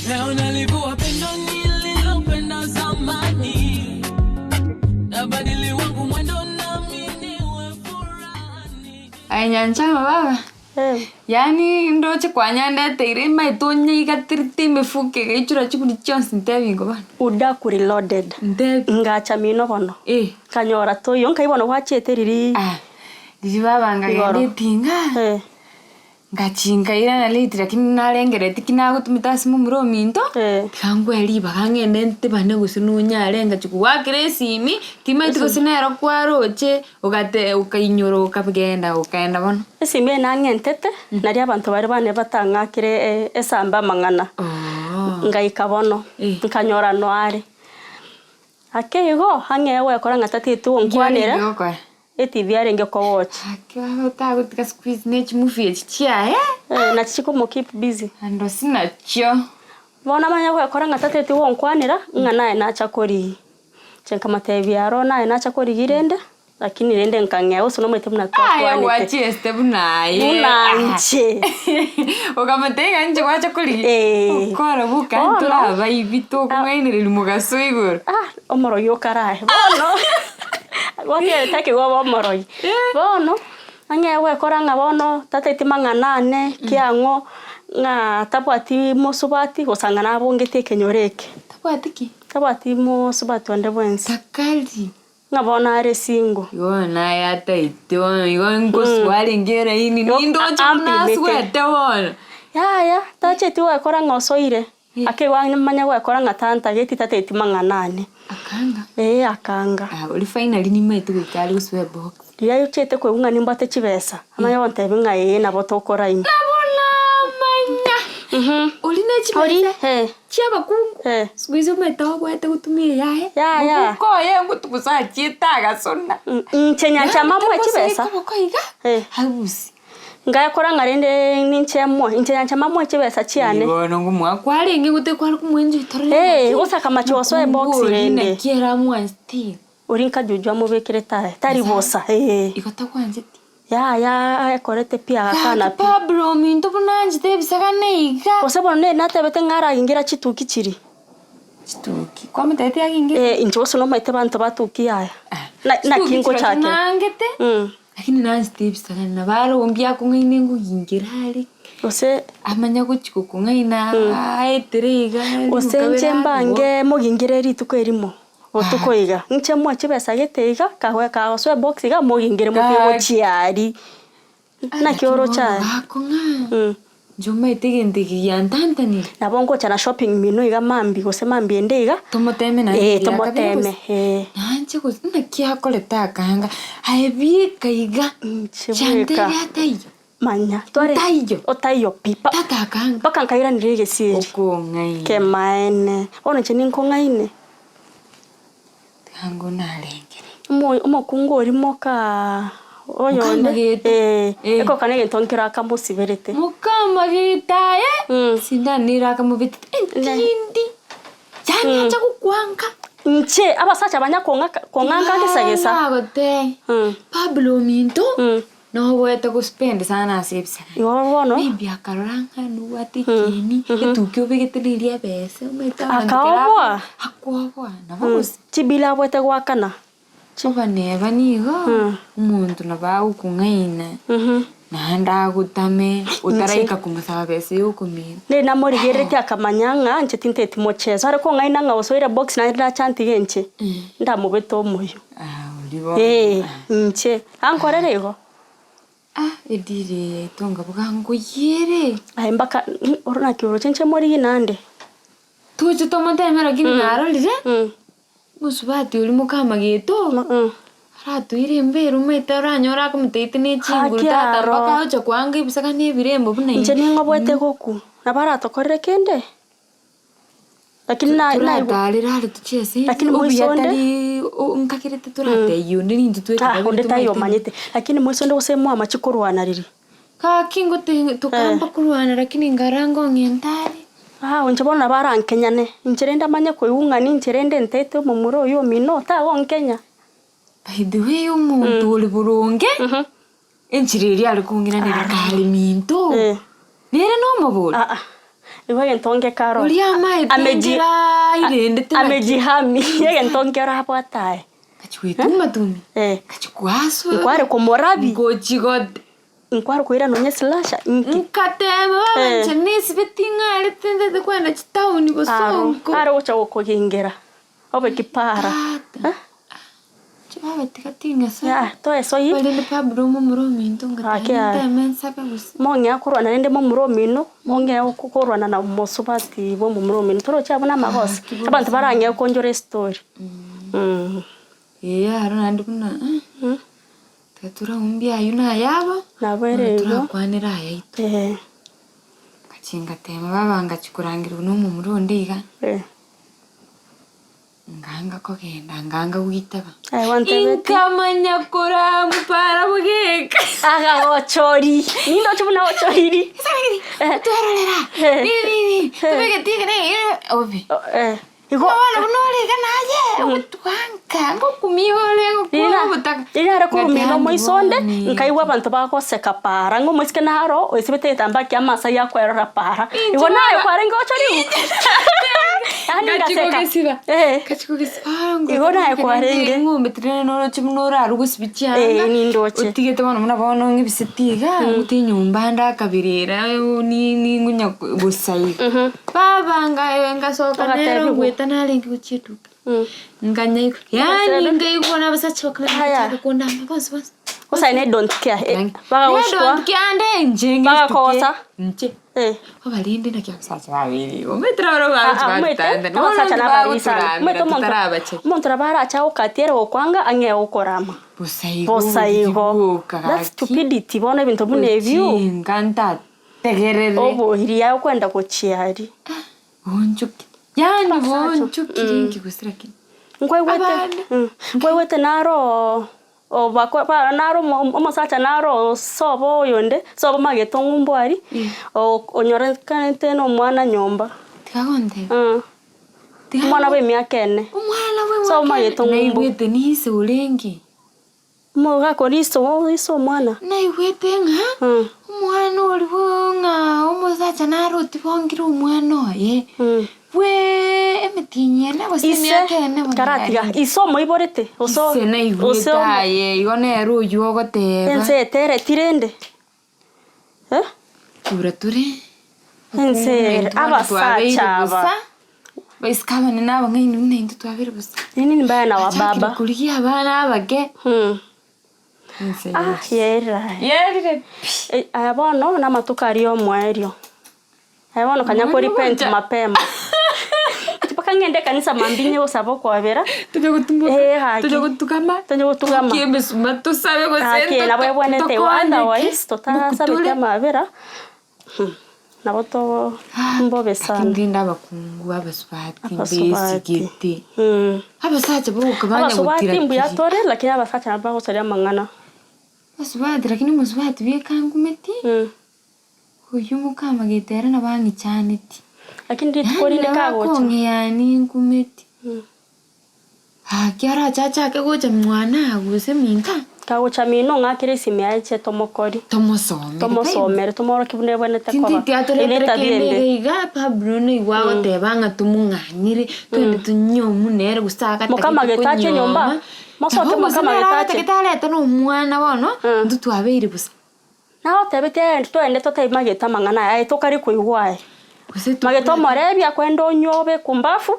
Leo nalivua pendo nililopenda zamani, nabadili wangu mwendo nami niwe furahani. Aye Nyanchama baba, yaani ndoche kwanyandeteire emaete onyeigaterete emefuko egaichora chiguri chionsi ntebi ingo bono. Udaku reloaded. Ntebi. Ngacha mino bono. Eh. Nkanyora toiyo nkai bono gwachiete riria. Ah, riria baba nkagenda Igoro. etinga. Eh. Ngachia nkairana late lakini narengereretie ki nagotumete ase momura ominto, Eh. tiga nkwe ribaga ng'ende ntebane gose nonyare ngachia kogwakera esimi, timanyeti gose nero kwaroche ogate okainyora okagenda okaenda bono. Esimi eye nang'entete, nario abanto baria bane batang'akire e- esambe amang'ana. Ooh. Ngaika bono, Eh. nkanyora noare. Ake igo, ang'e gwekora ng'a tateti Nki gonkwanera. arenge gokora? Etv arenge kogocha. Gaki baba otagotiga siku hizi ne chimovie echi chiaye. Eh, nachi chikomo keep busy. Ando sinachio. Bono amanye gwekora ng'a tateti gonkwanera, ng'a naye nacha korigia. Inche nkamotebia aro naye nacha korigia rende, lakini rende nkang'ea gose nomanyete buna Aye twakwanete. gwachiesete buna aye. Buna inche. Okamotebia ng'a inche gwacha korigia. Eh. Okora boka Bono. ntorabaibi tokong'ainereria mogaso igoro. Ah, omorogi okarae bono gwakerete ekegwa obe omorogi. Bono, ang'e gwekora ng'a bono tateti mang'ana ane kiang'o, ng'a tabwati mosubati gose ng'a nabongeti ekenyoro eke. Tabwati ki? Tabwati mosubati onde bwensi. Takari. Ng'a bono are single. Igo bono naye ataete bono igo ngoswa arenge eraini nindoche buna Ampimete. aswete bono. Yaya, tacheti gwekora ng'a osoire. Akegwa nimanye gwekora ng'a tantageti tateti mang'ana ane. Akanga? Ee akanga. Ah boria finally nimaete goika are gosoa ebox. Riria ochiete koigwa ng'a nimbwate chibesa, amanye gontebia ng'a ee nabo tokora ime. Nabo namanya! Oria ne chibesa Oria eh. chia abakungu, Eh. siku hizi omanyete obwate gotumia eyaye, Yaya. mobuko oye ngotugusa achiete agasona. Inche nyancha mamoe chibesa. Koboko iga, Eh. arusie. Ngakora ng'a rende ninche moe, inche nyancha mamoe chibesa chiane. Bono ngomoa kwarenge gote kware komoenjoy torore Eh, naki gose akamachi gosoa ebox mokungu oria rende. naki ere amwanchete. Oria nkajuju amobekerete aye, tari bosa eh. Igo tagwancheti. Yaya aekorete pi agakana Gaki pi. Pablo ominto buna anchete ebisagane iga. Gose bono nere natebete ng'a aragingera chituki chiria. Chituki, kwamotebetie agingere? Eh, inche gose nomanyete abanto ba tuki yaya. Ah, Na- naki chituki chirochio ngochakera. nangete. Lakini nanchete ebisagane nabo arombia akong'aine ngogingera are, Gose amanya gochia gokong'aina aetere iga Gose inche mbange mogingere rituko erimo, botuko iga, inche moe chibesa gete iga, kagoe kagosoa ebox iga mogingere motige gochia aria. Naki oroche aye? Bakong'a, inche omanyete egento eke giantantanire. Nabo ngocha na shopping mino iga mambia gose mambia ende iga, Tomoteme naende eh riria kabere tomoteme gose? eh. Nanche gose naki akorete akaanga, aye bieka iga, Inche chantebia bweka. ataiyo, Manya, tware Otaiyo. otaiyo pi, pa tata akaanga. mpaka nkairaneria egesieri. Okong'aina. Kemaene, bono inche ninkong'aine. Tiga narengere. Omo omokungu oria mokaa oyonde Mokamagete. eh, Eh. ekoka na egento nkere akamosiberete. Mokamagete aye, Mm. sindano nere akamobetete entindi, yaani acha gokwanka. Inche, abasacha banya kong'aka kong'anka gesa gesa. Nagotebia, Mm. Pablo ominto, Mm. Noboete gospend sana ase ebisagane. Igo bono. Maybe akarora ng'a nobwate ekieni, etuki obegete neria ebese, omanyete abanto kera Akaoboa. akwoboa nabo gose. Chibili abwate goakana. Oba neba nigo, omonto nabo agokong'aina, naende agotame, otaraika komosaba besa ya okomina. Nere namorigereretie akamanya ng'a inche tinteti mocheso. Are kong'aina ng'a osoire box naende nache antige inche, ndamobete omoyio. Ah, oria bono. Ee, inche. Ankorere igo. Ah, ediri eye yaito nkabuga nkoyiere. Aye mpaka oro naki oroche inche morigi naende. Toche tomoteme lakini narorire, mosubati oria mokamageto, aratoire embera omanyete oranyore akomotebetie ne chinguru Gaki tata aro. mpaka agocha koanga ebisaka na ebirembo buna Inche intwe. ning'oboete gokwa, nabo aratokorere kende? Lakini na- naigwa Toratarere are tochiese Lakini obuya moiso onde- tari o- nkagerete toratebie onde nintwe tweka Ah, babere onde taiyo tomanyete. omanyete, lakini moiso onde gose mwamachi korwana riria. Gaki ngote tokamba korwana lakini nkaranga ong'enta are. Ah inche bono nabo arankenyane, inche rende amanye koigwa ng'a ninche rende ntaete omomura oyio omino, tagonkenya. By the way omonto ore boronge, enchera eria are kong'iraneria kare minto, nere nomobori? Aa. Igo egento nkekaro. Oria amaete Ameji- nkera airendete naki. Amejihami, egento nkero abwate aye. Ngachi goetuma tumi. Eh. Ngachi koaswa. Nkware komorabi. Ngochi gote. Nkware koira nonye esilasha inki. Nkateba baba Eh. inche nisibeti ng'arete ntete kwenda chitaoni Aro, bosongo. are gocha gokogingera, obe kipara. Tata. Inche baba tiga ting'esa. Yaya, toesoyie. Korende Pablo omomura ominto Gaki ngateba aye. nteme nsabe gose. Mong'ea korwana rende momura omino, mong'ea korwana na omosubati bwa omomura omino, torochi abwo namagoso? Abanto barang'ee konchora estory. Eeh aro naende buna tiga toraumbie aywo na ayabo, Nabo ere bono igo. torakwanere ayaito. Eeh. Ngachia ngatema baba ngachia korangerigwa na omomura onde iga. Nganga kogenda, nganga goitaba. Aye gwantebetie. Inkamanya koramupara bogeka. Agagochori. Nindoche buna agochoriri. Eh. Twerorera. Eh. Nini nini. Tobegeti iga na iga obe. Eh. Igo Bono buna ore iga naye ogotwanka ngokumia ore ngokwa obotaka. Riria are korwa mino omoiso onde, Ngatiangi nkaigwa abanto bagoseka para, ng'a omoiseke naro oisibete egetambaa kia amasai akwerora para. Igo naye kwarenge gochorigwa? Yaani Ngachia ngaseka. kogesiba. Eh. Ngachia kogesiba ah ngocha Igo naye kogesiba kwarenge. eng'ombe tiri noroche buna orarwe gosibi chianga. Eh, nindoche. Otigete bono buna bono ng'ebiseti iga, ngote enyomba ande akabirira ning'onya bosa iga. Baba nga ngasoka nero Ogatebigwa. ngoeta narenge gochia eduka. Nkanyaigwa, yaani nkaigwa na abasacha bakaba Aya. bagochaka kondamba bonsi bonsi. Gose aye ne don't care, eh, Ne bagagochukua. don't care ande inche ng'estuke. Bagakogosa. Inche. Eh. Obarende naki abasacha babere igo. Omanyete nabo Ah, bagochi ah, omanyete, bagotanda. abasacha nabariri sana. Omanyete omonto, Totarabacheki. omonto nabo arache agokatie ere gokwanga ang'e gokorama. Bosa igo. Bosa igo. Boka That's gaki. stupidity bono ebinto buna ebio. Ochinga ntategerere. Oboiria okwenda gochia aria. Boonchoki. Yaani Abasacha. boonchokire inki gose lakini. Nkwaigwete, Abande. nkwaigwete naro obako ba naro omo omosacha naro sobo oyonde, sobo magete ong'umbu aria, o- onyorekanete na omwana nyomba. Tiga gontebia. Tiga Omwana bwa emiaka ene. Omwana bwa Sobo emiaka magete ene. ong'umbu. Naigwete nise orenge. Omogaka oria iso iso omwana. Naigwete ng'a omwana oria ng'a omosacha nare otibongire omwana oye, bwe emetienyi ene gose Ise emiaka ene bono karatiga yarenge. ise omoiborete gose Ise naigwete gose omo aye igo nere oywo ogoteba. ense etereti rende eh. Kura tore Ense ere abasacha aba. Baisike abanene abang'aini buna intwe twabeire bosa. Nini mbaya na Bachakire wababa. korigia abana abake. Ense Ah, yonsi. yerire aye. Yerire pi. Eh, aya bono namatuko aria omoerio. Aya bono kanya Mwana korepent ogocha. mapema. Mpaka ng'ende ekanisa mambia inye gosaba okwabera. Tonya gotumboka. Eh, gaki. Tonya gotugama. Tonya gotugama. Tokie emesuma tosabe gose Gaki nabo ebwenerete igo tokoneke. otherwise totasabeti Mokutore. amabera. Nabo to mbobe sana. Lakini rende abakungu abasubati Abasubati. mbesigete. Abasacha boka banya Abasubati gotira mbuya kiri. tore lakini abasacha nabo bagosaria amang'ana. Abasubati lakini omosubati bweka ngumeti, oyio mokamagete ere nabo ang'ichaneti. Lakini rituko Yaani rinde nabo kagocha. akong'ea ngumeti. Gaki arache achake gocha mwane gose minka. Kagocha mino ng'akere esimi yaye inche tomokori. Tomosomere. Tomosomere tomorokie buna ebwenerete koba. Tinteti atoretere Ere etabia kende ende. iga iga Pablo nigo agoteba ng'a tomong'anyire twende tonyomu nere gose agatagete Mokamagete ache nyomba? konyoma. Mosoke Nabo gose nere mokamagete ache. agatagete arete na omwana bono, intwe twabeire bosa. Nagotebetie aye twende totebi magete amang'ana aya, aye tokari koigwa aye. Gose Magete omorebi akwende onywe obe ekumbafu.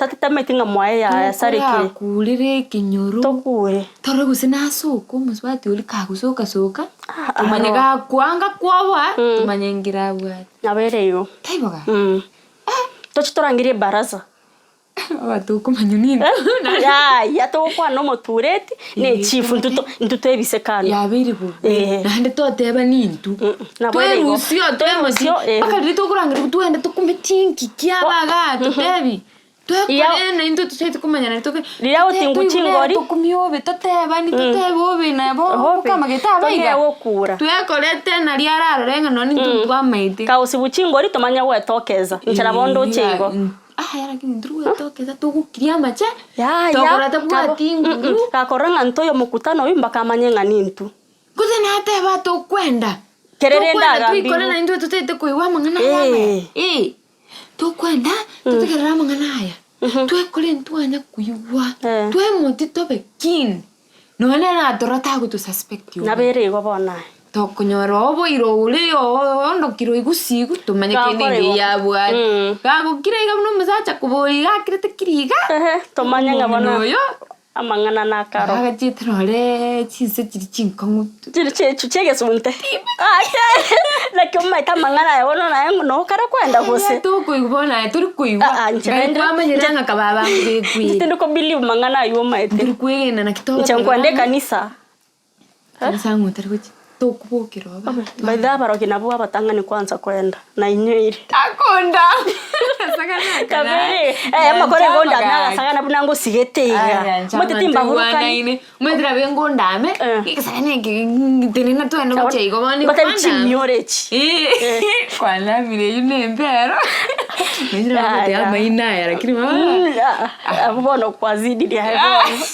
Tatitameti ng'a mwaye yasarekire. Tokorakurere ekenyoro. Tokure. Torore gose nasoka omosubati oria kagosoka soka, Ah, tomanye aro. gakwanga kwoboa, tomanye nkere abwate. Nabo ere igo. Taibo gaki? Toche torangerie ebaraza. Abanto okomanya nintwe. Yaya togokwana omotureti na echifu intwe to intwe twebise kando. Yabeire bobe. Eeh. Naende toteba nintwe. Nabo ere igo. Twerusia twemosi. Twerusia, eh. Mpaka riria tokorangeria twende tokume chinki kia abagaa totebi. Iya. Twekore na intwe totaeti komanyana toke. Riria otingwa chingori. Tokumia obe totebani totebe obe nabo Obe. okamagete abaiga. Tong'ee gokura. Twekorete nari ararore ng'a nonye intwe ntwamaete. Kagosibwa chingori tomanye gwetokeza. Inche nabo ndoche igo. Aya lakini intwe gwetokeza togokiria amache. Yaya. Tokora tabwati nguru. Gakorora ng'a ntoyo mokutano oyio mpaka amanye ng'a nintwe. Gose nateba tokwenda. Kere rende Tokwenda agambigwe. toikore naintwe totaete koigwa amang'ana aya amaya. Ee. Ee. Tokwenda totegerere amang'ana aya, twekore ntwanya koigwa, twemoti tobe keen, nonya nere natorora tagoto suspect obe. Nabere igo bono aye. Tokonyora oboira ore oondokire oigusiigwe tomanye kende Gakora engiya igo. yabwate. Gagokira iga buna omosacha koboria iga akirete kiri iga, Ehe, tomanye ng'a omong'ina bono oyo amang'ana nakaro. agachiete nore chinse chiria chinkong'u. Chiri chiechu chiegesunte. Ake naki omanyete amang'ana aya bono naye ng'o nokare kwenda gose. Tokoigwa bono aye tori koigwa. Ah, ah, inche Ngai rende- kwamanyire ng'a kababa Inche nkobekwire. tindi ko believe mang'ana aywo omanyete. Tori kwegena naki Inche togotegerera nkwenda ng'a ekanisa. Kanisa ng'o otari gochia tokobokera oba. By the way abarogi nabwo abatang'ani kwanza koenda nainyoire. Akonda Kabere eh amakoro igo ondame agasagana buna ngosigete iga. Omanyete timbaburukani. Omanyete nabo ngondame Eh. egesagane eke tenena twende gochia igo bono Mbatebi kwandama. chimioro echi. Kwanamire eywo na empero naende nabo Yaya. amaino aya lakini Abwo bono kwazidi aye bono.